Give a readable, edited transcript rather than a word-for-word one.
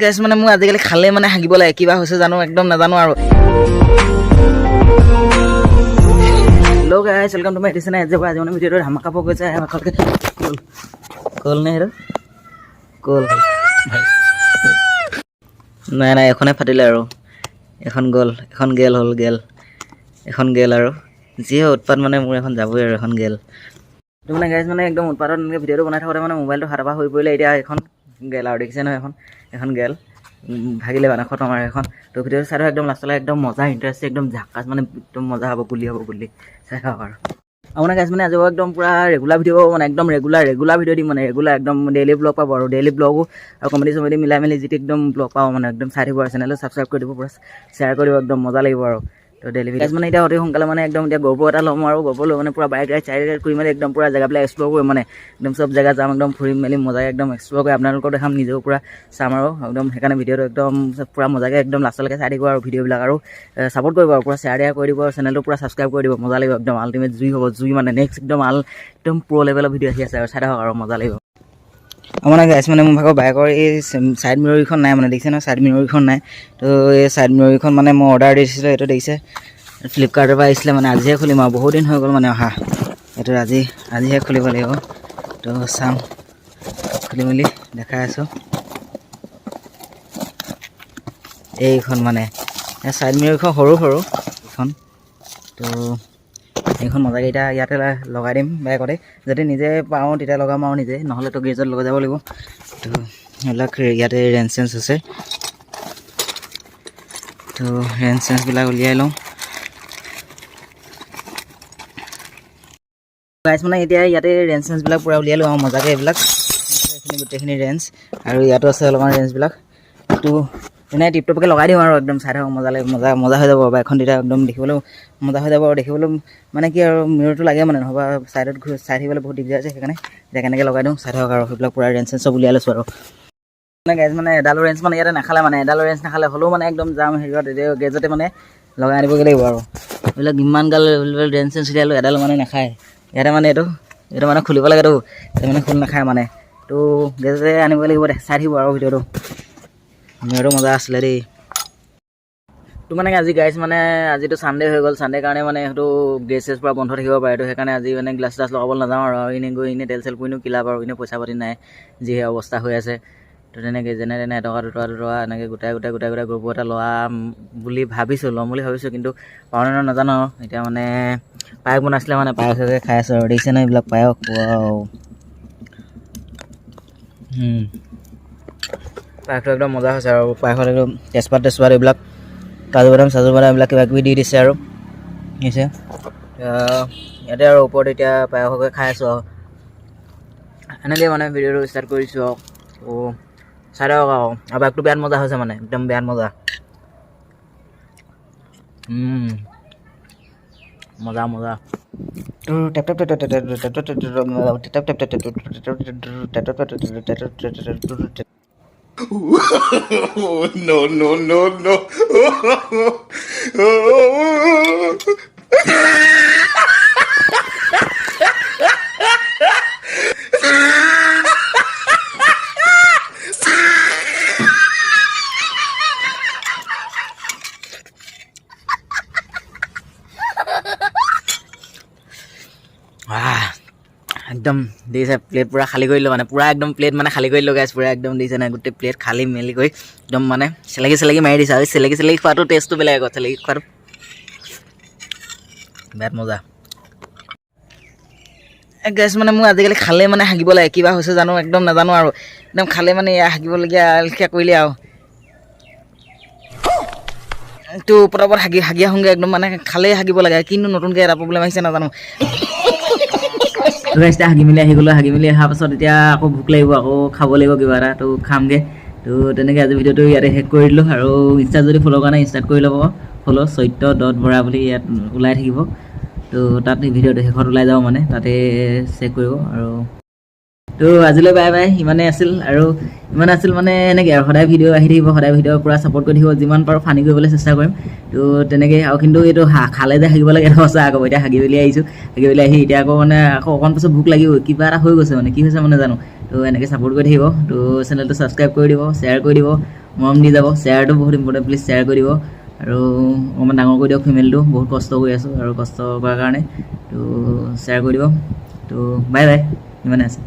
গাইছ, মানে মোৰ আজিকালি খালে মানে হাগিব লাগে। কিবা হৈছে জানো, একদম নাজানো আৰু। Hello guys, welcome to my channel. আজি আজি মানে ভিডিঅ'টো ধামাকা পোৱা গৈছে। কল কল নে সেইটো কল? নাই নাই, এখনে ফাটিলে আৰু এখন গ'ল, এখন গেল, হ'ল গেল, এখন গেল। আৰু যিহে উৎপাত মানে মোৰ, এখন যাবই আৰু, এখন গেল। তো মানে গাইজ, মানে একদম উৎপাতত এনেকৈ ভিডিঅ'টো বনাই থাকোঁতে মানে মোবাইলটো হাতৰ পৰা হৈ পৰিলে। এতিয়া এখন গেল আৰু, দেখিছে নহয়, এখন এখন গেল, ভাগিলে মানে, খতম আৰু এখন। তো ভিডিঅ'টো চাই থাকক একদম লাষ্টলৈ, একদম মজা, ইণ্টাৰেষ্ট, একদম ঝাকাছ, মানে একদম মজা হ'ব, গুলি হ'ব, গুলি। চাই থাকক আৰু। আৰু মানে গাইজ, মানে আজি একদম পূৰা ৰেগুলাৰ ভিডিঅ' পাব, মানে একদম ৰেগুলাৰ ৰেগুলাৰ ভিডিঅ' দিম, মানে ৰেগুলাৰ একদম ডেইলি ব্লগ পাব। আৰু ডেইলি ব্লগো আৰু কমেডি চমেডি মিলাই মেলি যিটো একদম ব্লগ পাব, মানে একদম চাই থাকিব। আৰু চেনেলটো ছাবস্ক্ৰাইব কৰি দিব, পূৰা শ্বেয়াৰ কৰি দিব, একদম মজা লাগিব। আৰু তো ডেইলি ভিডিঅ' মানে এতিয়া অতি সোনকালে মানে একদম এতিয়া গ'প্ৰ' এটা ল'ম আৰু গ'প্ৰ' লৈ মানে পূৰা বাইক ৰাইড চাইড ৰাইড কৰি মেলি একদম পূৰা জেগাবিলাক এক্সপ্ল'ৰ কৰিম। মানে একদম চব জেগা যাম, একদম ফুৰিম মেলি মজাকৈ একদম এক্সপ্ল'ৰ কৰি আপোনালোকক দেখাম, নিজেও পূৰা চাম। আৰু একদম সেইকাৰণে ভিডিঅ'টো একদম পূৰা মজাকৈ একদম লাষ্টলৈকে চাই থাকিব আৰু ভিডিঅ'বিলাক, আৰু ছাপোৰ্ট কৰিব আৰু পূৰা শ্বেয়াৰ টেয়াৰ কৰি দিব আৰু চেনেলটো পূৰা ছাবস্ক্ৰাইব কৰি দিব। মজা লাগিব, একদম আল্টিমেট জুই হ'ব, জুই। মানে নেক্সট একদম একদম প্ৰ' লেভেলৰ ভিডিঅ' আহি আছে আৰু চাই থাকক আৰু, মজা লাগিব। আৰু মানে গাইছ, মানে মোৰ ভাগৰ বাইকৰ এই ছাইড মিৰৰকেইখন নাই, মানে দেখিছে নহয়, ছাইড মিৰৰকেইখন নাই। তো এই ছাইড মিৰৰকেইখন মানে মই অৰ্ডাৰ দিছিলোঁ, এইটো দেখিছে, ফ্লিপকাৰ্টৰ পৰা আহিছিলে। মানে আজিহে খুলিম আৰু, বহুত দিন হৈ গ'ল মানে অহা। এইটো আজিহে খুলিব লাগিব। তো চাওঁ, খুলি মেলি দেখাই আছোঁ। এইখন মানে ছাইড মিৰৰকেইখন সৰু সৰু এইখন। তো এইখন মজাকৈ এতিয়া ইয়াতে লগাই দিম বাইকতে। যদি নিজে পাৰোঁ তেতিয়া লগাম আৰু নিজে, নহ'লেতো গেৰেজত লগাই যাব লাগিব। তো এইবিলাক ইয়াতে ৰেঞ্চ চেঞ্চ আছে। তো ৰেঞ্চ চেঞ্চবিলাক উলিয়াই লওঁ গাইছ। মানে এতিয়া ইয়াতে ৰেঞ্চ চেঞ্চবিলাক পূৰা উলিয়াই লওঁ আৰু মজাকৈ। এইবিলাক এইখিনি গোটেইখিনি ৰেঞ্চ আৰু ইয়াতো আছে অলপমান ৰেঞ্চবিলাক। তো এনে টিপটপকৈ লগাই দিওঁ আৰু একদম চাই থাকক, মজা লাগিব, মজা মজা হৈ যাব বাইকখন। তেতিয়া একদম দেখিবলৈও মজা হৈ যাব। আৰু দেখিবলৈ মানে কি আৰু, মিৰৰটো লাগে মানে, নহ'বা ছাইডত ঘূৰি চাই থাকিবলৈ বহুত দিগদাৰ আছে। সেইকাৰণে এতিয়া কেনেকৈ লগাই দিওঁ চাই থাকক। আৰু সেইবিলাক পূৰা ৰেঞ্চ চেঞ্চ চব উলিয়াই লৈছোঁ। আৰু মানে গাইজ, মানে এডালো ৰেঞ্চ মানে ইয়াতে নাখালে, মানে এডালো ৰেঞ্চ নাখালে। হ'লেও মানে একদম যাম হেৰিয়ত, এতিয়া গেৰেজতে মানে লগাই আনিবগৈ লাগিব। আৰু এইবিলাক ইমান গাল ৰেঞ্চ চেঞ্চ উলিয়ালোঁ, এডালো মানে নাখায় ইয়াতে। মানে এইটো এইটো মানে খুলিব লাগেতো, এইটো মানে খোল নাখায়। মানে তো গেৰেজতে আনিব লাগিব। চাই থাকিব আৰু ভিডিঅ'টো। মিৰৰটো মজা আছিলে দেই। তো মানে আজি গাইজ, মানে আজিতো ছানডে হৈ গ'ল। ছানডে কাৰণে মানে সেইটো গেৰেজ চেৰেজ পূৰা বন্ধ থাকিব পাৰে। তো সেইকাৰণে আজি মানে গ্লাছ চ্লাছ লগাবলৈ নাযাওঁ আৰু এনেই গৈ এনেই তেল চেল পুৰিনো কি লাভ? আৰু এনেই পইচা পাতি নাই, যিহে অৱস্থা হৈ আছে। তো তেনেকৈ যেনে তেনে এটকা 2 টকা 2 টকা এনেকৈ গোটাই গোটাই গোটাই গোটাই গ'প্ৰ' এটা লোৱা বুলি ভাবিছোঁ, ল'ম বুলি ভাবিছোঁ, কিন্তু পাৰোঁ নে নাজানো আৰু। এতিয়া মানে পায়স বনাইছিলে, মানে পায়সকে খাই আছোঁ আৰু। দেখিছে নহয় এইবিলাক পায়স। ৱাও, পায়সটো একদম মজা হৈছে। আৰু পায়সত একদম তেজপাত তেজপাত, এইবিলাক কাজু বাদাম চাজু বাদাম, এইবিলাক কিবা কিবি দি দিছে। আৰু দিছে ইয়াতে আৰু ওপৰত। এতিয়া পায়সকে খাই আছোঁ আৰু এনেকৈ মানে ভিডিঅ'টো ষ্টাৰ্ট কৰিছোঁ। আৰু তো চাই থাকক আৰু বাইকটো বিৰাট মজা হৈছে, মানে একদম বিৰাট মজা। মজা মজা। টেপ টেপ টেপ টেপ টেপ টেপ টেপ টেপ টেপ টেপ টেপ টেপ। No, no, no, no. আহ, একদম দেখিছে, প্লেট পূৰা খালী কৰি দিলোঁ, মানে পূৰা একদম প্লেট মানে খালী কৰি দিলোঁ গাইছ। পূৰা একদম দিছে নাই, গোটেই প্লেট খালী মেলি কৰি একদম মানে চেলেকি চেলেকি মাৰি দিছে। আৰু চেলেকি চেলেকি খোৱাটো টেষ্টটো বেলেগ আকৌ, চেলেকি খোৱাটো বিৰাট মজা। গাইছ, মানে মোৰ আজিকালি খালে মানে হাগিব লাগে। কিবা হৈছে জানো, একদম নাজানো আৰু। একদম খালে মানে এয়া হাগিবলগীয়া লেখীয়া কৰিলে আৰু তো পটাপট হাগি হাগি আহোঁগৈ একদম। মানে খালেই হাগিব লাগে, কিন্তু নতুনকৈ এটা প্ৰব্লেম আহিছে, নাজানো। তো এতিয়া হাগি মেলি আহি গ'লোঁ। হাগি মেলি অহাৰ পাছত এতিয়া আকৌ ভোক লাগিব, আকৌ খাব লাগিব কিবা এটা, তো খামগৈ। তো তেনেকৈ আজি ভিডিঅ'টো ইয়াতে শেষ কৰি দিলোঁ। আৰু ইনষ্টাত যদি ফ'ল' কৰা নাই, ইনষ্টাত কৰি ল'ব ফ'ল'। চৈত্য.বৰা বুলি ইয়াত ওলাই থাকিব। তো তাত ভিডিঅ'টো শেষত ওলাই যাব, মানে তাতে চেক কৰিব। আৰু তো আজিলৈ বাই বাই, ইমানেই আছিল। আৰু ইমান আছিল মানে এনেকৈ আৰু সদায় ভিডিঅ' আহি থাকিব, সদায় ভিডিঅ' পূৰা ছাপোৰ্ট কৰি থাকিব। যিমান পাৰোঁ ফানি কৰিবলৈ চেষ্টা কৰিম। তো তেনেকৈ আৰু কিন্তু এইটো খালে যে হাগিব লাগে, এইটো সঁচা। আকৌ এতিয়া হাগি মেলি আহিছোঁ। হাগি মেলি আহি এতিয়া আকৌ মানে আকৌ অকণ পাছত ভোক লাগিব, কিবা এটা হৈ গৈছে, মানে কি হৈছে মানে জানো। তো এনেকৈ ছাপোৰ্ট কৰি থাকিব। তো চেনেলটো ছাবস্ক্ৰাইব কৰি দিব, শ্বেয়াৰ কৰি দিব। মৰম দি যাব। শ্বেয়াৰটো বহুত ইম্পৰ্টেণ্ট, প্লিজ শ্বেয়াৰ কৰি দিব আৰু অকণমান ডাঙৰ কৰি দিয়ক ফেমিলিটো। বহুত কষ্ট কৰি আছোঁ আৰু কষ্ট কৰাৰ কাৰণে তো শ্বেয়াৰ কৰি দিব। তো বাই বাই, ইমানে আছে।